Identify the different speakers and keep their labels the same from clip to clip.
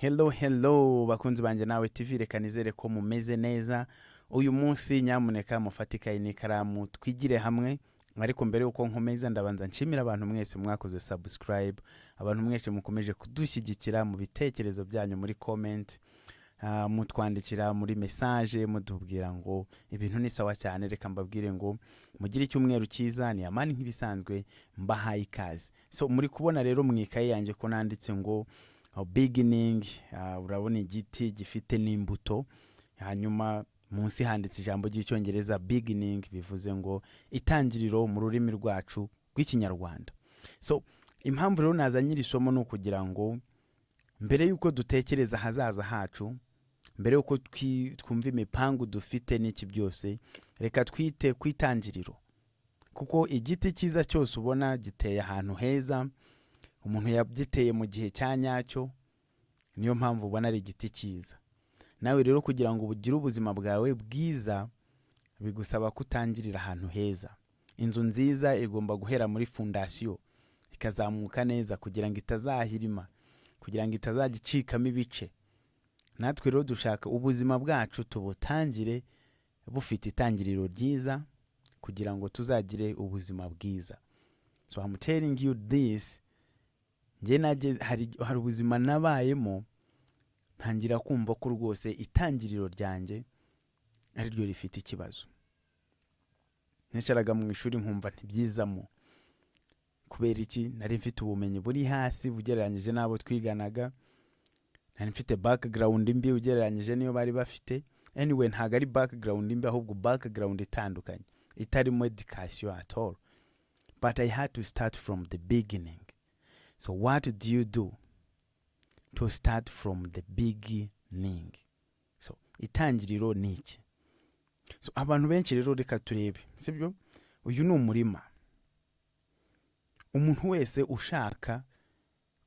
Speaker 1: Hello, hello, bakunzi banjye nawe TV, reka nizere ko mumeze neza. Uyu munsi nyamuneka mufate ikayi n'ikaramu twigire hamwe. Ariko mbere y'uko nkomeza, ndabanza nshimira abantu mwese mwakoze subscribe, abantu mwese mukomeje kudushyigikira mu bitekerezo byanyu muri comment, mutwandikira muri message mutubwira ngo ibintu ni sawa cyane. Reka mbabwire ngo mugire icyumweru cyiza. Ni Amani nk'ibisanzwe, mbahaye ikaze. So muri kubona rero mu ikayi yanjye ko nanditse ngo beginning. Urabona igiti gifite n'imbuto, hanyuma munsi handitse ijambo ry'Icyongereza beginning, bivuze ngo itangiriro mu rurimi rwacu rw'Ikinyarwanda. So impamvu rero nazanye iri somo ni ukugira ngo mbere y'uko dutekereza ahazaza hacu, mbere y'uko twumva imipangu dufite n'iki byose, reka twite ku itangiriro, kuko igiti cyiza cyose ubona giteye ahantu heza, umuntu yagiteye mu gihe cya nyacyo, niyo mpamvu ubona ari igiti cyiza. Nawe rero kugira ngo ugire ubuzima bwawe bwiza, bigusaba kutangirira ahantu heza. Inzu nziza igomba guhera muri fondasiyo ikazamuka neza kugira ngo itazahirima, kugira ngo itazajya icikamo ibice. Natwe rero dushaka ubuzima bwacu tubutangire bufite itangiriro ryiza kugira ngo tuzagire ubuzima bwiza. So I'm telling you this, njye hari ubuzima nabayemo ntangira kumva ko rwose itangiriro ryanjye ari ryo rifite ikibazo. Nicaraga mu ishuri nkumva ntibyizamo. Kubera iki? Nari mfite ubumenyi buri hasi ugereranyije n'abo twiganaga, nari mfite background mbi ugereranyije n'iyo bari bafite. Anyway, ntabwo ari background mbi, ahubwo background itandukanye itarimo education at all, but I had to start from the beginning. So what do you do to start from the beginning? So itangiriro ni iki? So abantu benshi rero, reka turebe, sibyo? Uyu ni umurima. Umuntu wese ushaka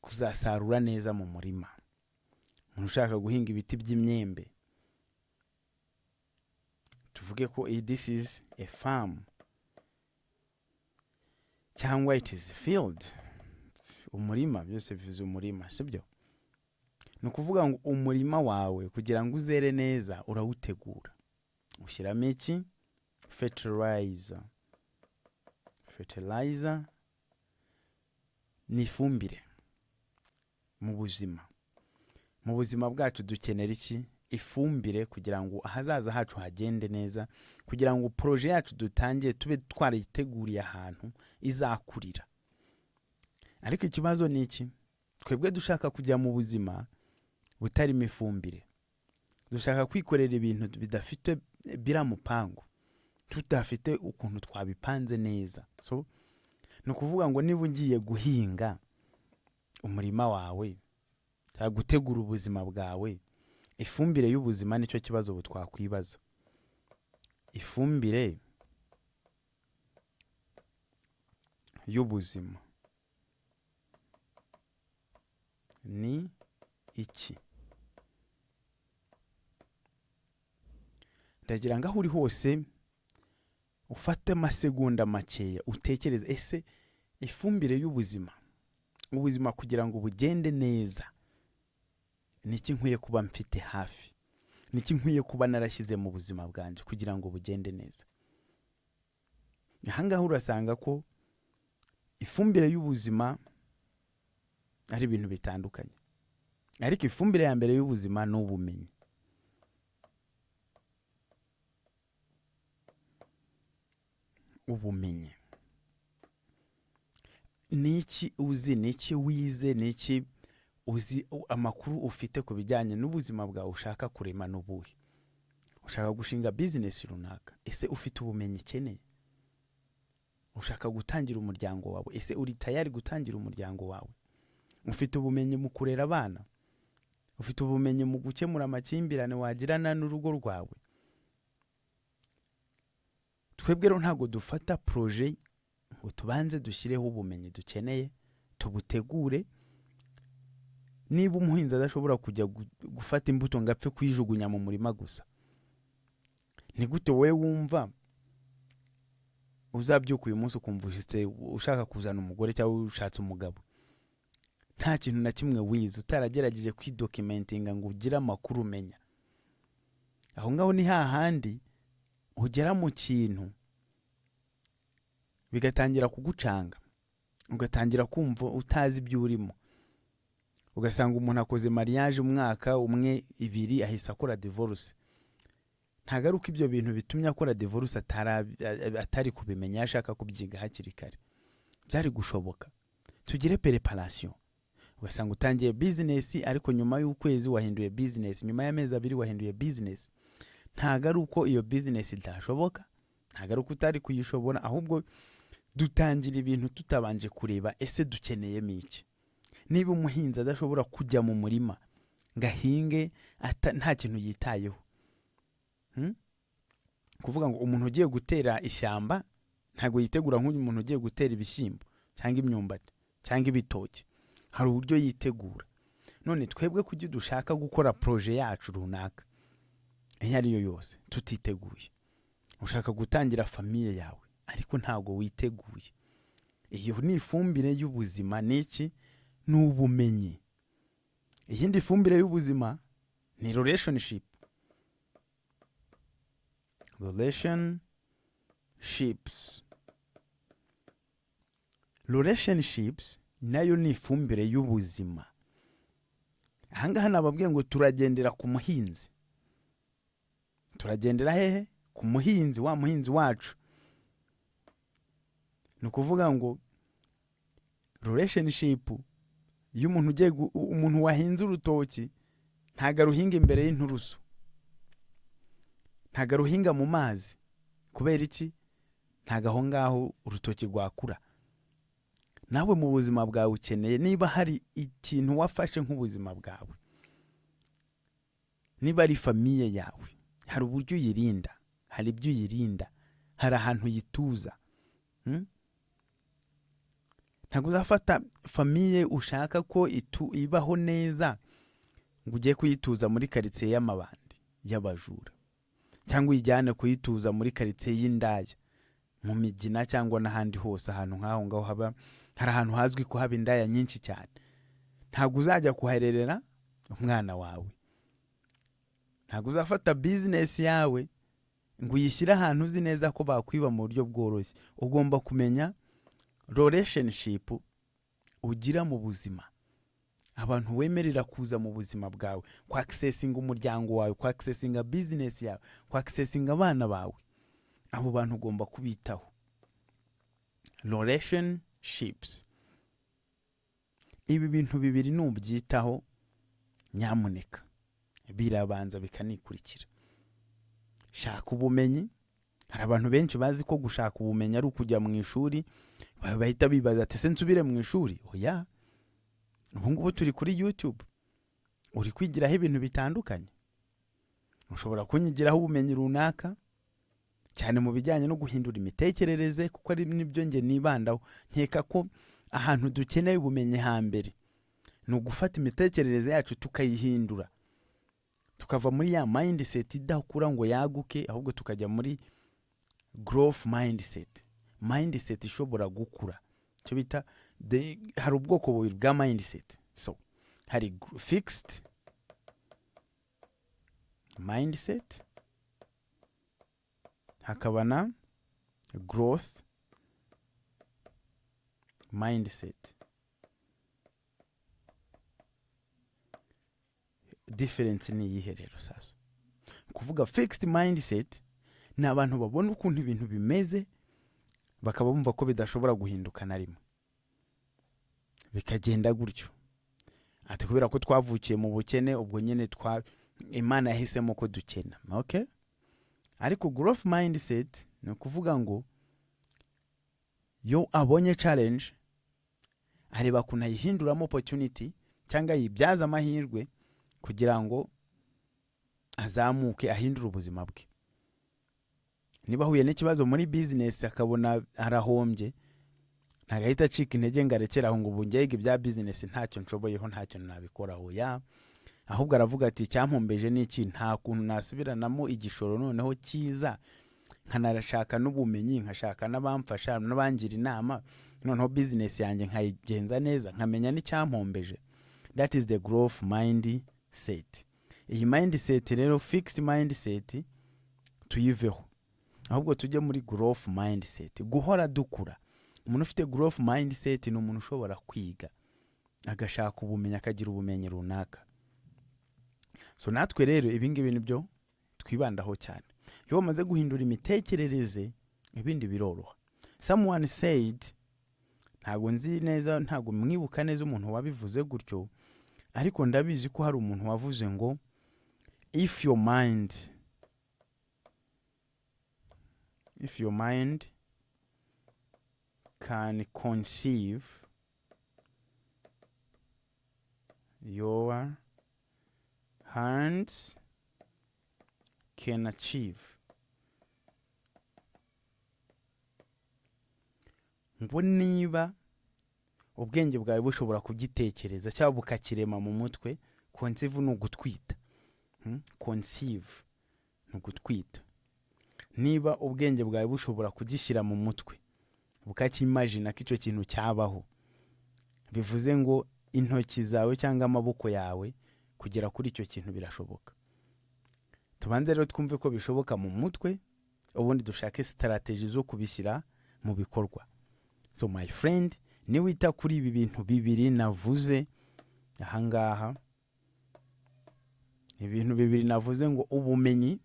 Speaker 1: kuzasarura neza mu murima, umuntu ushaka guhinga ibiti by'imyembe, tuvuge ko iyi this is a farm cyangwa it is field, umurima, byose bivuze umurima, sibyo? Ni ukuvuga ngo umurima wawe kugira ngo uzere neza urawutegura, ushyiramo iki? Fertilizer. Fertilizer ni ifumbire mu buzima. Mu buzima bwacu dukenera iki? Ifumbire, kugira ngo ahazaza hacu hagende neza, kugira ngo projet yacu dutangiye tube twarayiteguriye ahantu izakurira. Ariko ikibazo ni iki? Twebwe dushaka kujya mu buzima butarimo ifumbire, dushaka kwikorera ibintu bidafite biramupangu, tudafite ukuntu twabipanze neza. So ni ukuvuga ngo niba ugiye guhinga umurima wawe cyangwa gutegura ubuzima bwawe, ifumbire y'ubuzima nicyo kibazo ubu twakwibaza. Ifumbire y'ubuzima ni iki? Ndagira ngo aho uri hose ufate amasegonda makeya utekereze: ese ifumbire y'ubuzima, ubuzima kugira ngo bugende neza, ni iki nkwiye kuba mfite hafi? Ni iki nkwiye kuba narashyize mu buzima bwanjye kugira ngo bugende neza? Ahangaha urasanga ko ifumbire y'ubuzima ari ibintu bitandukanye, ariko ifumbire ya mbere y'ubuzima ni ubumenyi. Ubumenyi ni iki uzi? Ni iki wize? Ni iki uzi? Amakuru ufite ku bijyanye n'ubuzima bwawe ushaka kurema ni ubuhe? Ushaka gushinga bizinesi runaka, ese ufite ubumenyi ukeneye? Ushaka gutangira umuryango wawe, ese uri tayari gutangira umuryango wawe? Ufite ubumenyi mu kurera abana? Ufite ubumenyi mu gukemura amakimbirane wagirana n'urugo rwawe? Twebwe rero ntabwo dufata projet ngo tubanze dushyireho ubumenyi dukeneye, tubutegure. Niba umuhinzi adashobora kujya gufata imbuto ngo apfe kuyijugunya mu murima gusa, ni gute wowe wumva uzabyuka uyu munsi ukumva ushitse ushaka kuzana umugore cyangwa ushatse umugabo? Nta kintu na kimwe wize, utaragerageje kwidocumentinga ngo ugire amakuru umenya. Aho ngaho ni hahandi ugera mu kintu bigatangira kugucanga, ugatangira kumva utazi ibyo urimo, ugasanga umuntu akoze mariage umwaka umwe, 2, ahise akora divorce. Ntabwo ari uko ibyo bintu bitumye akora divorce atari kubimenya. Ashaka kubyiga hakiri kare byari gushoboka. Tugire préparation. Ugasanga utangiye business, ariko nyuma y'ukwezi wahinduye business, nyuma y'amezi 2 wahinduye business. Ntabwo ari uko iyo business itashoboka, ntabwo ari uko utari kuyishobora, ahubwo dutangira ibintu tutabanje kureba ese dukeneyemo iki. Niba umuhinzi adashobora kujya mu murima ngo ahinge nta kintu yitayeho, Kuvuga ngo umuntu ugiye gutera ishyamba ntabwo yitegura nk'uyu muntu ugiye gutera ibishyimbo cyangwa imyumbati cyangwa ibitoki. Hari uburyo yitegura. None twebwe kuki dushaka gukora projet yacu runaka iyo ari yo yose tutiteguye? Ushaka gutangira famille yawe, ariko ntabwo witeguye. Iyo ni ifumbire y'ubuzima. Ni iki? Ni ubumenyi. Iyindi fumbire y'ubuzima ni relationship. Relationships nayo ni ifumbire y'ubuzima. Ahangaha nababwiye ngo turagendera ku muhinzi. Turagendera hehe? Ku muhinzi, wa muhinzi wacu. Ni ukuvuga ngo relationship iyo umuntu ugiye umuntu wahinze urutoki ntabwo aruhinga imbere y'inturusu, ntabwo aruhinga mu mazi. Kubera iki? Ntabwo aho ngaho urutoki rwakura. Nawe mu buzima bwawe ukeneye, niba hari ikintu wafashe nk'ubuzima bwawe, niba ari famille yawe, hari uburyo uyirinda, hari ibyo uyirinda, hari ahantu uyituza. Ntabwo uzafata famille ushaka ko ibaho neza ngo ujye kuyituza muri karitsiye y'amabandi y'abajura, cyangwa uyijyane kuyituza muri karitsiye y'indaya mu Migina cyangwa n'ahandi hose, ahantu nk'aho ngaho haba hari ahantu hazwi ko haba indaya nyinshi cyane. Ntabwo uzajya kuharerera umwana wawe. Ntabwo uzafata business yawe ngo uyishyire ahantu uzi neza ko bakwiba mu buryo bworoshye. Ugomba kumenya relationship ugira mu buzima, abantu wemerera kuza mu buzima bwawe, kwaccessinga umuryango wawe, kwaccessinga business yawe, kwaccessinga abana bawe. Abo bantu ugomba kubitaho. Relationships. Ibi bintu bibiri nubyitaho, nyamuneka, birabanza bikanikurikira. Shaka ubumenyi. Hari abantu benshi bazi ko gushaka ubumenyi ari ukujya mu ishuri, bahita bibaza ati: "Ese nsubire mu ishuri?" Oya, ubu ngubu turi kuri YouTube, uri kwigiraho ibintu bitandukanye. Ushobora kunyigiraho ubumenyi runaka cyane mu bijyanye no guhindura imitekerereze, kuko ari nibyo nge nibandaho. Nkeka ko ahantu dukeneye ubumenyi hambere ni ugufata imitekerereze yacu tukayihindura, tukava muri ya mindset idakura ngo yaguke, ahubwo tukajya muri growth mindset, mindset ishobora gukura. Icyo bita hari ubwoko bubiri bwa mindset. So hari fixed mindset, hakaba na growth mindset. Difference ni iyihe rero? Sasa kuvuga fixed mindset ni abantu babona ukuntu ibintu bimeze bakaba bumva ko bidashobora guhinduka na rimwe, bikagenda gutyo. Ati: "Kubera ko twavukiye mu bukene, ubwo nyine twa Imana yahisemo ko dukena." Okay, ariko growth mindset ni ukuvuga ngo yo abonye challenge areba ukuntu ayihinduramo opportunity cyangwa ayibyaza amahirwe kugira ngo azamuke, ahindure ubuzima bwe. Niba ahuye n'ikibazo muri business akabona arahombye, ntabwo ahita acika intege ngo arekere aho ngo ubu ngege ibya business ntacyo nshoboyeho, ntacyo nabikoraho. Ya, ahubwo aravuga ati: "Icyampombeje ni iki? Nta kuntu nasubiranamo igishoro noneho cyiza Nkanashaka n'ubumenyi, nkashaka n'abamfasha n'abangira inama, noneho business yanjye nkayigenza neza, nkamenya n'icyampombeje. That is the growth mindset. Iyi mindset rero, fixed mindset, tuyiveho, ahubwo tujye muri growth mindset, guhora dukura. Umuntu ufite growth mindset ni umuntu ushobora kwiga, agashaka ubumenyi, akagira ubumenyi runaka. So natwe rero ibi ngibi nibyo twibandaho cyane. Iyo wamaze guhindura imitekerereze, ibindi biroroha. Someone said, ntabwo nzi neza, ntabwo mwibuka neza umuntu wabivuze gutyo, ariko ndabizi ko hari umuntu wavuze ngo If your mind can conceive, your hands can achieve." Ngo niba ubwenge bwawe bushobora kugitekereza cyangwa bukakirema mu mutwe. Conceive ni ugutwita. Conceive ni ugutwita. Niba ubwenge bwawe bushobora kugishyira mu mutwe, bukakimagina ko icyo kintu cyabaho, bivuze ngo intoki zawe cyangwa amaboko yawe kugera kuri icyo kintu birashoboka. Tubanze rero twumve ko bishoboka mu mutwe, ubundi dushake strategy zo kubishyira mu bikorwa. So my friend, niwita kuri ibi bintu bibiri navuze ahangaha, ibintu bibiri navuze ngo ubumenyi,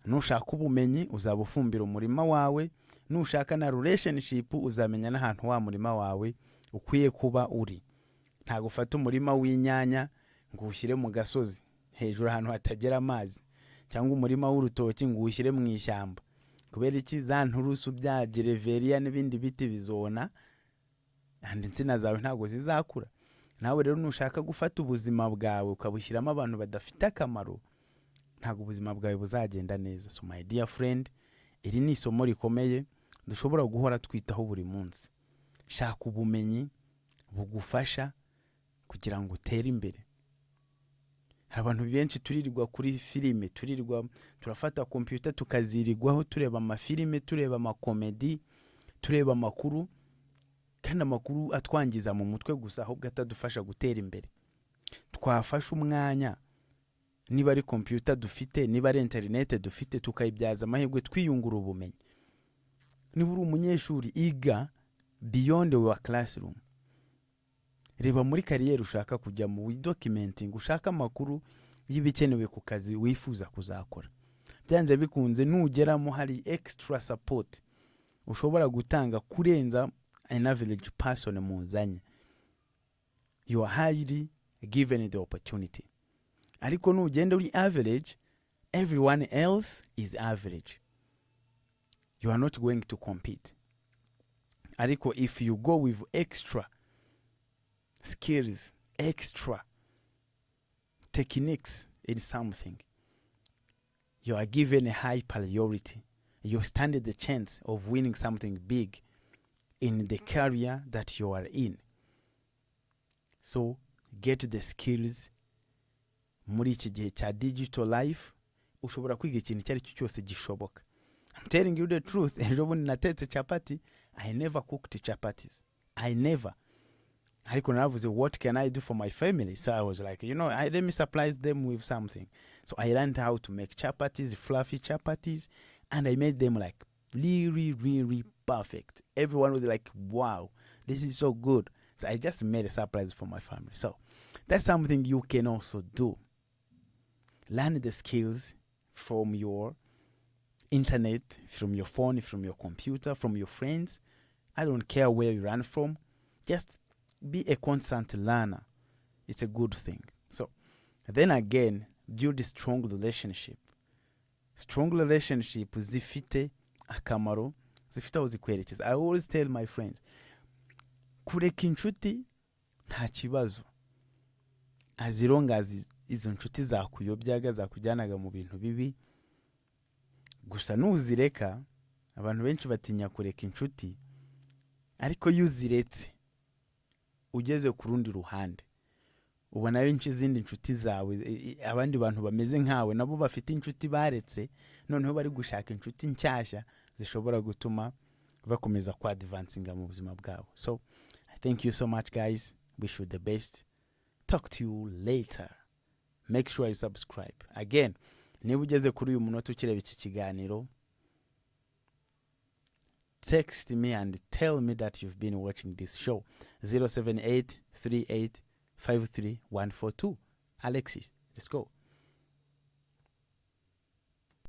Speaker 1: nushaka ubumenyi uzaba ufumbira umurima wawe, nushaka na relationship uzamenya n'ahantu wa murima wawe ukwiye kuba uri. Ntabwo ufata umurima w'inyanya ngo uwushyire mu gasozi hejuru ahantu hatagera amazi, cyangwa umurima w'urutoki ngo uwushyire mu ishyamba. Kubera iki? Za nturusu, bya gereveriya n'ibindi biti bizona, and insina zawe ntabwo zizakura. Nawe rero nushaka gufata ubuzima bwawe ukabushyiramo abantu badafite akamaro, ntabwo ubuzima bwawe buzagenda neza. So my dear friend, iri ni isomo rikomeye dushobora guhora twitaho buri munsi. Shaka ubumenyi bugufasha kugira ngo utere imbere. Hari abantu benshi turirirwa kuri filime, turirirwa turafata kompiyuta tukazirirwaho tureba amafilime, tureba amakomedi, tureba amakuru, kandi amakuru atwangiza mu mutwe gusa, ahubwo atadufasha gutera imbere. Twafashe umwanya, niba ari kompiyuta dufite, niba ari interinete dufite, tukayibyaza amahirwe twiyungura ubumenyi. Niba uri umunyeshuri, iga beyond your classroom. Reba muri career ushaka kujya mu documenting, ushaka amakuru y'ibikenewe ku kazi wifuza kuzakora. Byanze bikunze nugeramo hari extra support ushobora gutanga kurenza an average person muzanye. You are highly given the opportunity. Ariko nugenda uri average, everyone else is average, you are not going to compete. Ariko if you go with extra skills, extra techniques in something, you are given a high priority. You stand the chance of winning something big in the career that you are in. So get the skills. Muri iki gihe cya digital life ushobora kwiga ikintu icyo ari cyo cyose gishoboka. I'm telling you the truth. Ejo bundi natetse chapati. I never cooked chapatis, I never. Ariko naravuze, "What can I do for my family?" So I was like, "Let me surprise them with something." So I learned how to make chapatis, fluffy chapatis, and I made them like really, really perfect. Everyone was like, "Wow, this is so good." So I just made a surprise for my family. So that's something you can also do. Learn the skills from your internet, from your phone, from your computer, from your friends. I don't care where you learn from. Just be a constant learner. It's a good thing. So then again, build a strong relationship. Strong relationship zifite akamaro, zifite aho zikwerekeza. I always tell my friends, kureka inshuti nta kibazo, as long as izo nshuti zakuyobyaga, zakujyanaga mu bintu bibi. Gusa nuzireka, abantu benshi batinya kureka inshuti, ariko iyo uziretse ugeze ku rundi ruhande. Ubona benshi izindi nshuti zawe, abandi bantu bameze nkawe nabo bafite inshuti baretse, noneho bari gushaka inshuti nshyashya zishobora gutuma bakomeza kwadvancinga mu buzima bwabo. So thank you so much, guys. Wish you the best. Talk to you later. Make sure you subscribe. Again, niba ugeze kuri uyu munota ukireba iki kiganiro, text me and tell me that you've been watching this show. 078 38 53142. Alexis, let's go.